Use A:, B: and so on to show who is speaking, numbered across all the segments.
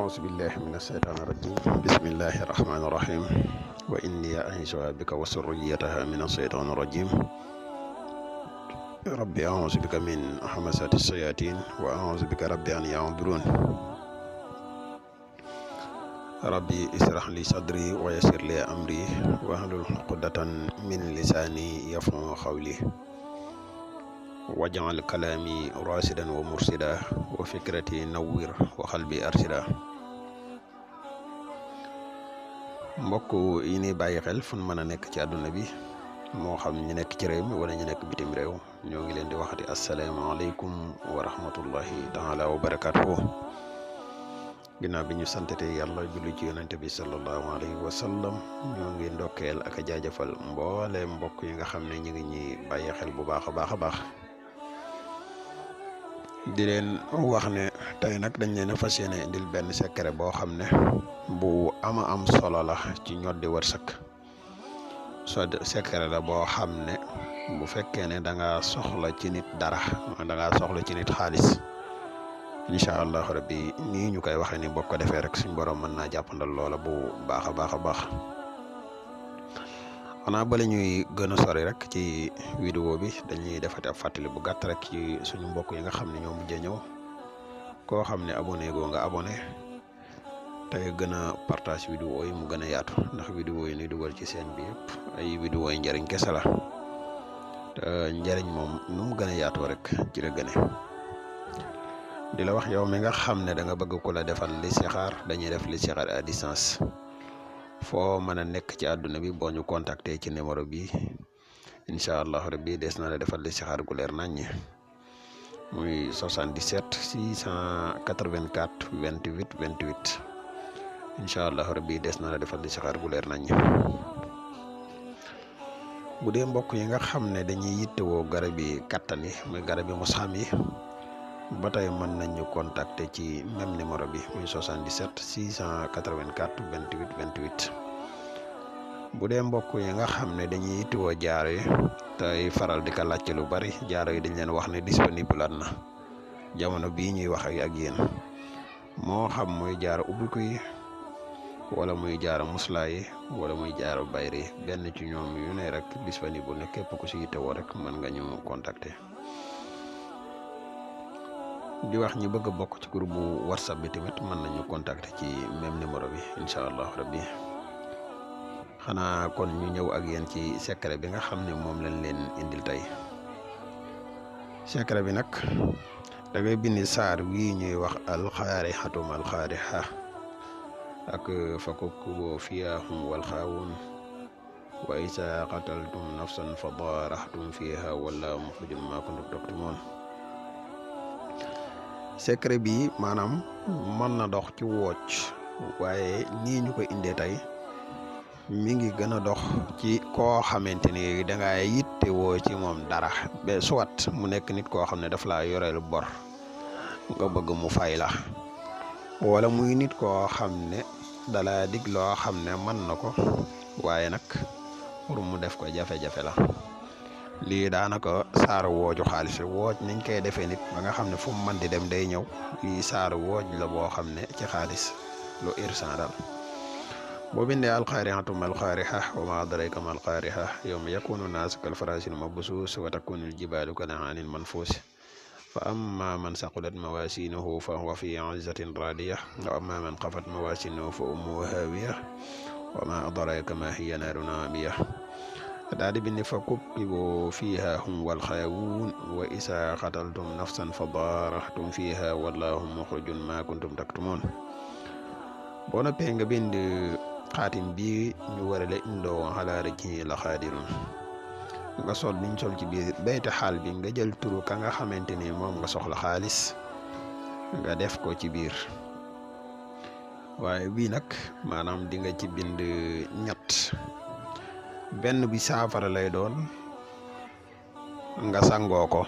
A: أعوذ بالله من الشيطان الرجيم بسم الله الرحمن الرحيم وإني أعيذها بك وذريتها من الشيطان الرجيم ربي أعوذ بك من همزات الشياطين وأعوذ بك ربي أن يحضرون ربي اشرح لي صدري ويسر لي أمري واحلل عقدة من لساني يفقهوا قولي واجعل كلامي راشدا ومرشدا وفكرتي نوّر وقلبي أرشدا mbokk yi ni bàyyi xel fu mën a nekk ci àdduna bi moo xam ñu nekk ci réew mi wala ñu nekk bitim réew ñoo ngi leen di waxati asalaamaaleykum wa rahmatullahi taala wa barakatuhu ginnaaw bi ñu santete yàlla julli ci yonente bi sallallahu alayhi wa sallam ñoo ngi ndokkeel ak a jaajëfal mboole mbokk yi nga xam ne ñu ngi ñuy bàyyi xel bu baax a baax di leen wax ne tey nag dañ leen a fas yéene indil benn secret boo xam ne bu ama am solo la ci ñoddi wërsëg secret la boo xam ne bu fekkee ne da nga soxla ci nit dara da nga soxla ci nit xaalis incha allah rabbi nii ñu koy waxee ni boo ko defee rek suñ borom mën naa jàppandal loola bu baax a baax xanaa bala ñuy gën a sori rek ci vidéo bi dañuy defati ab fàttali bu gàtt rek ci suñu mbokk yi nga xam ne ñoo mujjee ñëw koo xam ne abonné goo nga abonné tey gën a partage vidéo yi mu gën a yaatu ndax vidéo yi ni dugal ci seen bi yëpp ay vidéo yi njëriñ kese la te njëriñ moom nu mu gën a yaatoo rek ci la gëne di la wax yow mi nga xam ne da nga bëgg ku la defal listixaar dañuy def listixaar à distance foo mën a nekk ci àdduna bi boo ñu contacter ci numéro bi incha allah rabbi des na la defal listixaar gu leer naññ muy 77 684 28 28 incha allah rabbi des na la defal listixaar gu leer naññ bu dee mbokk yi nga xam ne dañuy yittewoo garab yi kattan yi muy garab yi musaam yi ba tey mën nañu contacter ci même numéro bi muy 77 684 28 28 bu dee mbokk yi nga xam ne dañuy yittewoo jaaro yi tey faral di ko laajte lu bari jaaro yi dañ leen wax ne disponible na jamono bii ñuy wax ak yéen moo xam muy jaaro ubbiku yi wala muy jaaro muslaa yi wala muy jaaro bayri yi benn ci ñoom yu ne rek disponible ne képp ku si yittewoo rek mën nga ñu contacter. di wax ñi bëgg a bokk ci groupe bu whatsapp bi tamit mën nañu contacter ci même numéro bi incha allah rabbi xanaa kon ñu ñëw ak yéen ci secret bi nga xam ne moom lañ leen indil tey secret bi nag da ngay bind saar wii ñuy wax alxaarixatum alxaarixa ak fakukkubu fiyaahum walxaawun wa isa qataltum nafsan fa daaraxtum fiha wala muxrijun ma kuntum taktumoon secret bi maanaam mën na dox ci wooc waaye nii ñu ko indee tey mi ngi gën a dox ci koo xamante ni da nga yitte woo ci moom dara ba soit mu nekk nit koo xam ne daf laa yoreel bor nga bëgg mu fay la wala muy nit koo xam ne dala dig loo xam ne mën na ko waaye nag pour mu def ko jafe-jafe la lii daanaka saaru wooju xaalis wooj niñ koy defee nit ba nga xam ne fu mu mën di dem day ñëw lii saaru wooj la boo xam ne ci xaalis lu irsan daal boo bindee alxaarixatum alxaarixa wa ma adraka ma alxaarixa yawma yakunu naasu kal farashil mabsuus wa takunu aljibaalu kal ahaanil manfuus fa amma man saqulat mawaasinuhu fa huwa fi izzatin raadiya wa amma man xafat mawaasinuhu fa ummuhu haawiya wa ma adraka ma hiya naarun haamiya daal di bind fa kubkibu fiha hum wal xaawun wa isa qataltum nafsan fa daaraxtum fiha wallahu muxrijun ma kuntum taktumoon boo noppee nga bind xaatim bi ñu warale indoo xalaara ci la xaadirun nga sol liñ sol ci biir bayte xaal bi nga jël turu ka nga xamante ni moom nga soxla xaalis nga def ko ci biir waaye bii nag maanaam di nga ci bind ñett benn bi saafara lay doon nga sangoo ko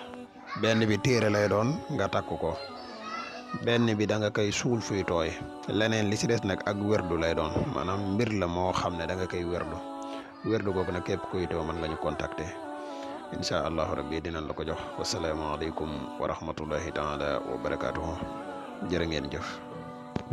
A: benn bi téere lay doon nga takk ko benn bi da nga koy suul fuy tooy leneen li ci des nag ak werdu lay doon maanaam mbir la moo xam ne da nga koy werdu googu nag képp kuy too mën nga ñu contacter incha allahu rabbi dinañ la ko jox wasalaamaaleykum wa rahmatullahi taala wa barakatuhu jërë ngeen jëf